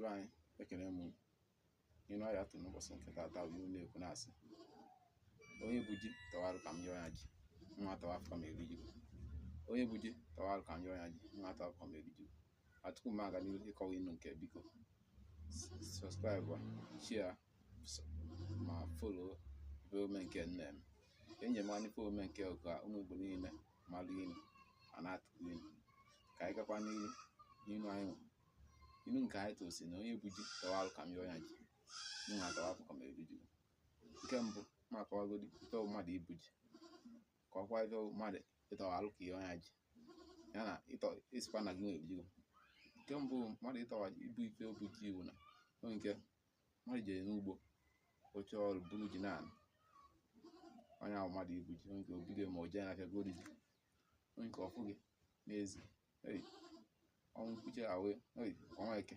Ndị be anyị, ekene m unu. Inu anyị atụ n'ụbọchị nke taata bụ inu na-ekwu na-asị, onye bu ji tawa arụ ka m yọọ ya ji, nwa tawa afọ m eri ji. Onye bu ji tawa arụ ka m yọọ ya ji, nwa tawa afọ m eri ji. Ma tupu m aga n'ihu ịkọwa inu nke, biko subscribe, share ma follow ife ome nke nne m. Enye m anya ife ome nke ka ụmụ Igbo niile malụ inu ma na-atụkwu inu. Ka anyị gakwa n'ihu n'inu anyị nwe. Inu nke anyị tụrụ sị na onye bu ji tawa arụ ka m yọọ ya ji, nwa tawa afọ ka m eri ji. Nke mbụ, ma akọwagodi ife bụ mmadụ ibu ji, kọwakwa ife bụ mmadụ ịtawa arụ ka yọọ ya ji, ya na ịtọ ịsịkwa na gị nwere ji. Nke mbụ, mmadụ ịtawa ibu ife obu ji bụ na o nke mmadụ jere n'ugbo rụchaa ọrụ buru ji naanị onye ahụ mmadụ ibu ji, onye nke o bido ma o jee n'afịa goro ji, onye nke ọfụ gị n'ezi ei ọnwụ kwuche awe ei ọnwa eke